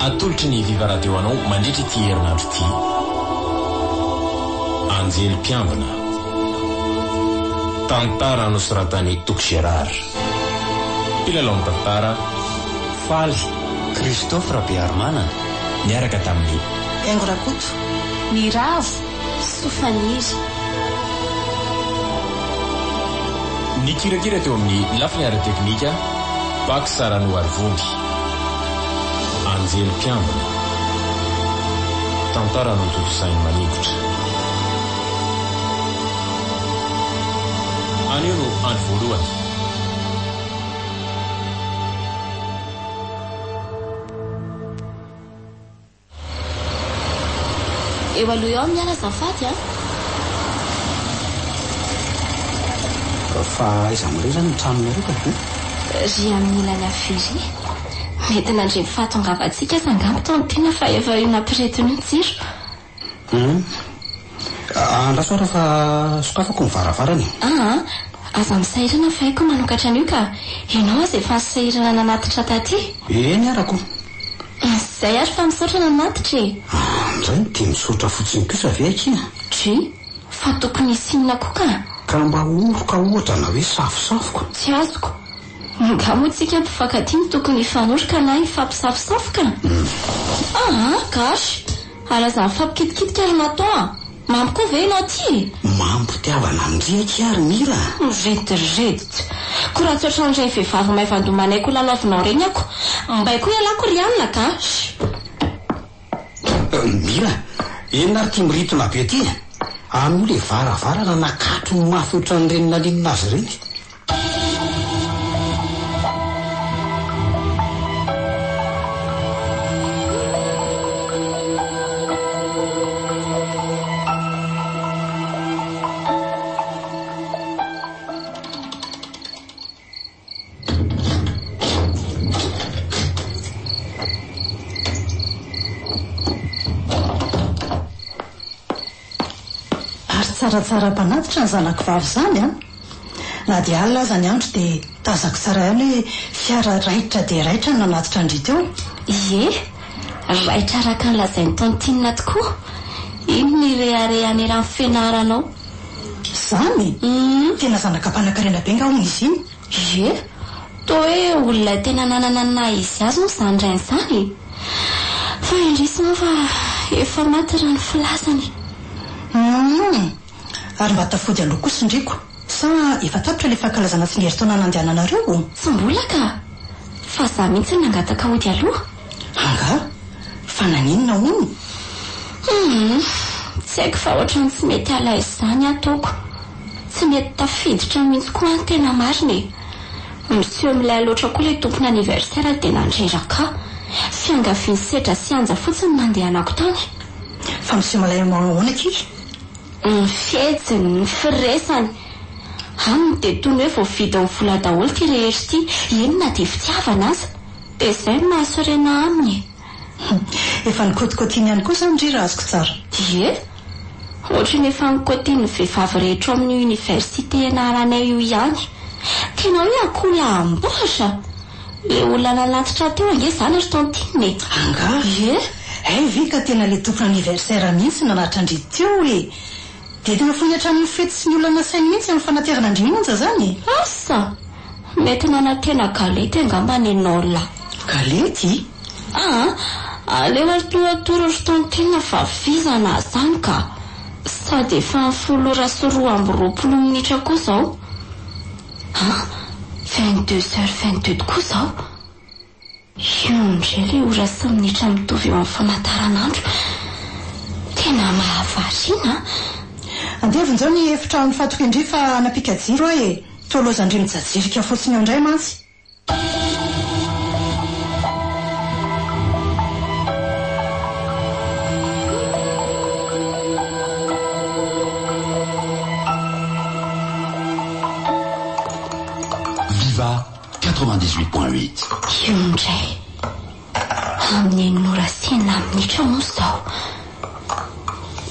Atolotry ny Viva Radio anao mandritra ity herinandro ity. Anjely mpiambina. Tantara nosoratan'i Toky Gérard. Mpilalao ny tantara, Faly. Christophe Rabearimanana. Niaraka tamin'i. Haingo Rakoto. Niravo, Soa Faniry. Nikirakira teo amin'ny lafiny ara-teknika, Pax Ranoarivony. Anjely mpiambina. Tantara notontosain'i Maningotra. Anio no andro voalohany. Eo aloha eo aho miala azafady a! Fa aiza amin'ireo izany ny tranonareo ka? Ry amin'ny ilany havia ry. Mety nandre ny fahatongavantsika aza angamba tao ny tena fa efa io nampiretina io ny jiro. Hum. Andraso ara fa sokafako ny varavarana e. Aa, aza misahirana fa haiko ny manokatra an'io ka. Ianao aza efa nisahirana nanatitra taty. Eny ara ko. Izay ary fa misaotra nanatitra e. Ndray no dia misaotra fotsiny kosa ve akia? Dry, fa tokony hisy inona koa ka. Ka mba oroka ohatra na hoe safosafoka. Tsy azoko. Nga moa tsika mpifankatia no tokony hifanoroka na hifampisafosafoka? Aa, gasy. Ary aza mifampikitikitika ry Nathan a! Mamy koa ve ianao ty e? Mampitiavana an-dry akia ry Mira a! Mirediredy! Ko raha tsy ohatran'ireny vehivavy maivan-doha manaiky ho lalaovinao ireny ako, mbay koa ialahy ko ry anona ka! Mira, inona ary ity miritona be ity e? Amin'io ilay varavarana nakatony mafy ohatran'ireny naninona azy ireny. Ary tsaratsara mpanatitra ny zanako vavy izany an! Na dia alina aza ny andro dia tazako tsara ihany hoe fiara raitra dia raitra no nanatitra an-dry teo. Ie, raitra araka ny lazain'i Tantine tokoa. Iny nireharehany eran'ny fianaranao. Izany? Tena zanaka mpanankarena be nga hono izy iny? Ie, toa hoe olona tena nanana ny naha izy azy moa izany rainy izany e! Fa indrisy moa fa efa maty raha ny filazany. Humm! Ary mba tafody aloha kosa ndriko, sa efa tapitra ilay fankalazana tsingerin-taona nandehananareo? Tsy mbola ka! Fa za mihitsy no nangataka hody aloha. Angaha? Fa naninona hono? Humm! Tsy haiko fa ohatran'ny tsy mety à l'aise izany aho toako. Tsy mety tafiditra mihitsy koa aho ny tena marina e! Miseho milay loatra koa ilay tompon' anniversaire dia nandreraka ahy. Fiangavian'i Sedra sy Anja fotsiny no nandehanako tany. Fa miseho milay manao ahoana akia? Ny fihetsiny, ny firesany. Aminy dia toy ny hoe voavidin'ny vola daholo ity rehetra ity, eny na dia fitiavana aza. Dia izay no mahasorena aminy e! Efa nikôtikôtiany ihany koa izany ry raha azoko tsara. Ie! Ohatry ny efa nikôtian'ny vehivavy rehetra ao amin'io université ianaranay io ihany. Tena hoe akoho laham-bohitra! Ilay olona nanatitra ahy teo ange izany ry tantine e! Angaha? Ie! Hay ve ka tena ilay tompon'anniversaire mihitsy no nanatitra an-dry teo e! Dia tena foiny hatramin'ny fety sy ny olona nasainy mihitsy amin'ny fanaterana an-dry Monja izany e! Asa! Mety nanantena galety angamba ny Nola. Galety? Aa! Aleo ary toa atoro ry tantine fa vizana zany ka! Sady efa folo ora sy 22 minitra koa zao. An! 22 heures 22 tokoa zao. Io indray ilay ora sy minitra mitovy eo amin'ny famantaranandro. Tena mahavariana an! Andeha vonjeo ny efitrano fatokian-dry fa hanapika jiro aho e! Toa lozan-dry mijajirika fotsiny eo indray mantsy. Viva 98.8. Io indray. Amin'ny enina ora sy enina minitra moa izao.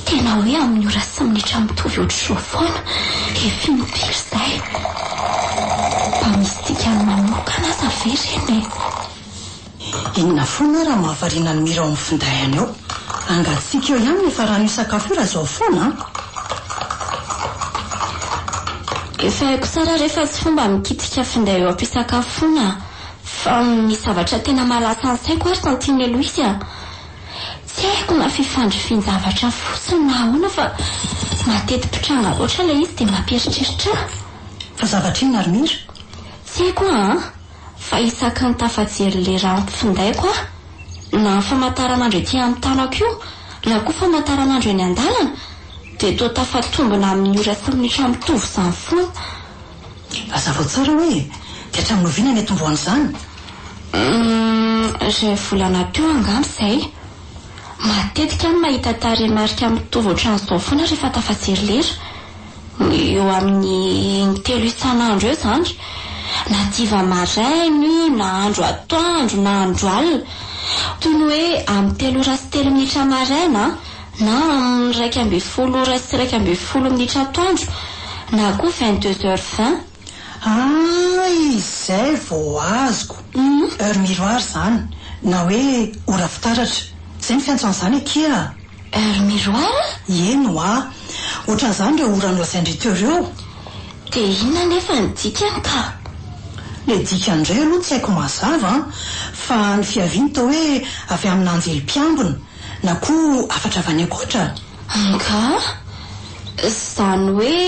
Tena hoe amin'ny ora sy minitra mitovy ohatr'izao foana. Efa impiry izay. Mba misy dikany manokana aza ve ireny e? Inona foana raha mahavariana an'i Mira ao amin'ny finday any ao? Hangatsiaka eo ihany ny hifaran'io sakafo io raha izao foana an! Efa haiko tsara re fa tsy fomba mikitika finday eo am-pisakafoana fa misy zavatra tena mahalasa ny saiko ary Tantine Eloise a! Tsy haiko na fifandrifian-javatra fotsiny na ahoana fa mateti-pitranga loatra ilay izy dia mampieritreritra ahy. Fa zavatra inona ry Mira? Tsy haiko an! Fa isaky ny tafajery lera ampy findaiko aho, na ny famantaranandro ety amin'ny tanako io, na koa famantaranandro eny an-dalana, dia toa tafatombina amin'ny ora sy minitra mitovy izany foana. Hazavao tsara hoe dia hatramin'ny oviana ny hatombohan'izany? Humm, iray volana teo angamba izay. Matetika aho no mahita tarehimarika mitovy ohatran'izao foana rehefa tafajery lera. Eo amin'ny intelo isan'andro eo izany. Na hariva maraina io, na andro atoandro, na andro alina. Toy ny hoe amin'ny 3:03 maraina, na amin'ny 11:11 atoandro, na koa 22h20. Ah, izay vao azoko. Heure miroir izany, na hoe ora fitaratra. Izay no fiantso an'izany akia a! Heure miroir? Eny hoa. Ohatran'izany ireo ora nolazain-dry teo ireo. Dia inona anefa ny dikany ka? Ilay dikany indray aloha tsy haiko mazava an! Fa ny fiaviany toa hoe avy amina anjely mpiambina, na koa hafatra avy any ankoatra. Angaha? Izany hoe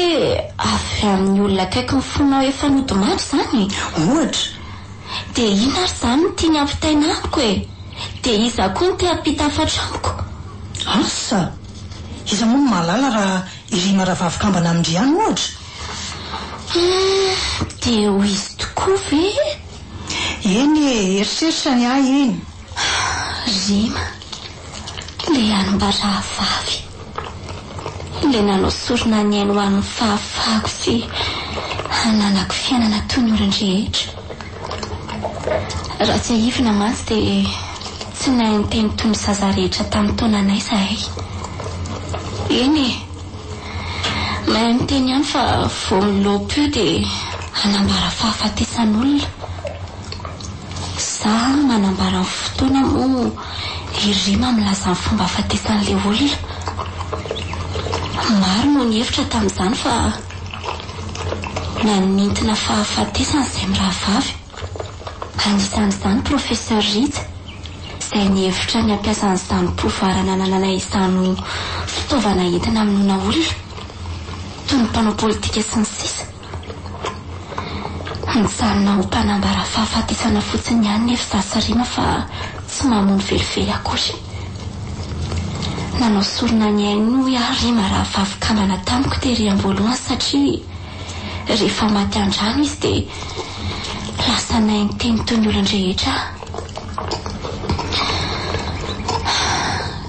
avy amin'ny olona akaiky ny fonao efa nodimandry izany e? Ohatra. Dia inona ary izany no tiany hampitaina amiko e? Dia iza koa no te hampita hafatra amiko? Asa! Iza moa no mahalala raha i Rima rahavavy kambana amin-dry ihany ohatra? Humm, dia ho izy tokoa ve? Eny e, eritreritra ny ahy iny. Rima, ilay hany mba rahavavy. Ilay nanao sorona ny ainy ho an'ny fahafahako sy hananako fiainana toy ny olon-drehetra. Raha tsiahivina mantsy dia tsy nahay niteny toy ny zaza rehetra tamin'ny taonanay izahay. Eny e! Mahay miteny ihany fa vao milôpy eo dia hanambara fahafatesan'olona. Za manambara ny fotoana moa i Rima milaza ny fomba hahafatesan'ilay olona. Maro no nihevitra tamin'izany fa nanintona fahafatesana izay mirahavavy. Anisan'izany Professeur Rija izay nihevitra ny hampiasa an'izany pouvoir nanananay izany ho fitaovana entina hamonoana olona, toy ny mpanao politika sy ny sisa. Nijanona ho mpanambara fahafatesana fotsiny ihany nefa izaho sy Rima fa tsy mamono velively akory. Nanao sorona ny ainy hoy aho Rima rahavavy kambana tamiko tery am-boalohany satria rehefa maty an-drano izy dia lasa nahay niteny toy ny olon-drehetra aho.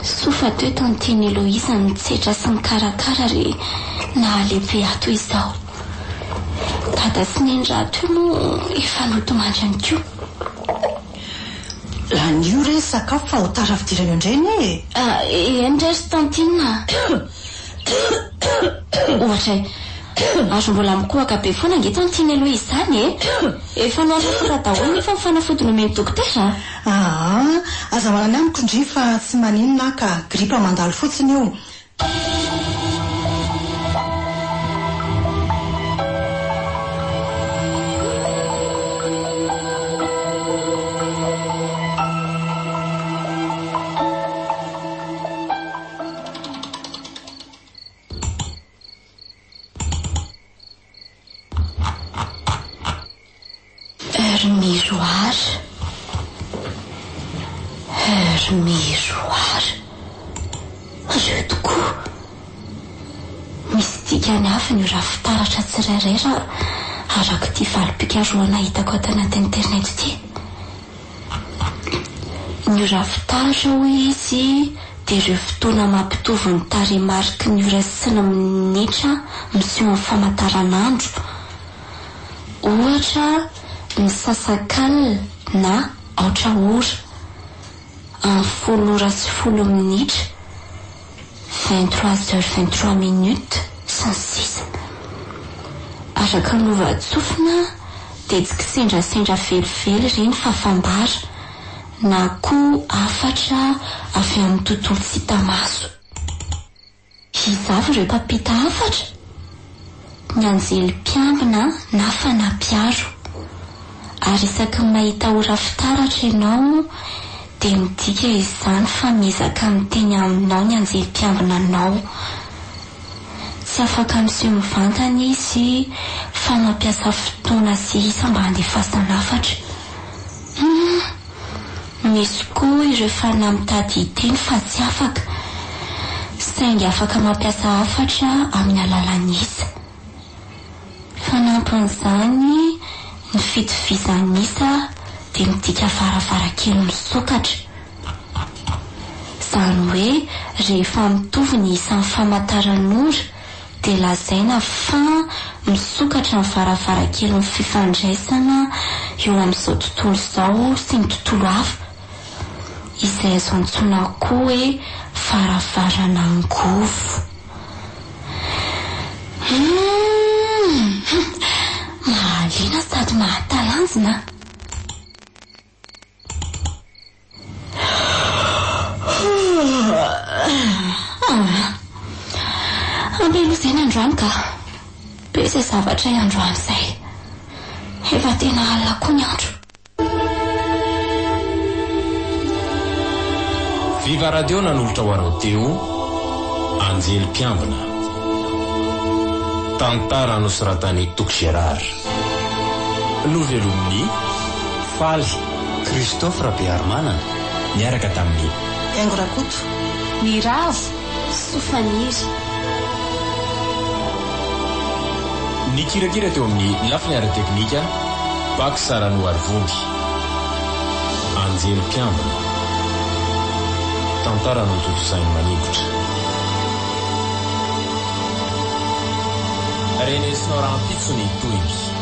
Soa fa teo Tantine Eloise nitsetra sy nikarakara ary nahalehibe ahy toy izao. Dada sy Neny rahateo moa efa nodimandry ihany koa. Lanio re ny sakafo fa ho tara fidirana eo indray anie e! Eny re ry Tantine a! Ohatra e! Ary mbola mikohaka be foana ange Tantine Eloise izany e! Efa nohanina tsara daholo nefa ny fanafody nomen'ny dokotera a! Aa! Aza manana amiko ndry fa tsy maninona aho ka, gripa mandalo fotsiny io. Heure miroir Heure miroir Ireo tokoa! Misy dikany avy ny ora fitaratra tsirairay raha araka ity valim-pikarohana hitako ato anaty internet ity. Ny ora fitaratra hoy izy dia ireo fotoana mampitovy ny tarehimariky ny ora sy ny minitra miseho amin'ny famantaranandro. Ohatra, misasak'alina na aotra ora, amin'ny 10:10, 23h23, sy ny sisa Araka ny lovantsofina dia tsy kisendrasendra velively ireny fa fambara. na koa hafatra avy amin'ny tontolo tsy hita maso. Iza avy ireo mpampita hafatra? Ny anjely mpiambina na fanahy mpiaro. Ary isaky ny mahita ora fitaratra ianao dia midika izany fa miezaka miteny aminao ny anjely mpiambina anao. Tsy afaka miseho mivantana izy fa mampiasa fotoana sy isa mba handefasana hafatra. Humm! Misy koa ireo fanahy mitady hiteny fa tsy afaka, saingy afaka mampiasa hafatra amin'ny alalan'ny isa. Fanampin'izany, ny fitovizan'ny isa dia midika varavarankely misokatra. Izany hoe rehefa mitovy ny isan'ny famantaranora dia lazaina fa misokatra ny varavarankelin'ny fifandraisana eo amin'izao tontolo izao sy ny tontolo hafa, izay azo antsoina koa hoe varavarana angovo. Humm! Mahaliana sady mahatalanjona! Ampy aloha izay ny androany ka. Be izay zavatra hay androany izay. Efa tena alina koa ny andro. Viva Radio nanolotra ho anao teo Anjely Mpiambina. Tantara nosoratan'i Toky Gérard. Novelomin'i Faly Christophe Rabearimanana niaraka tamin'i. Haingo Rakoto. Niravo, Soa Faniry. Nikirakira teo amin'ny lafiny ara-teknika, Pax Ranoarivony. Anjely mpiambina. Tantara notontosain'i Maningotra. Renesinao rahampitso ny tohiny.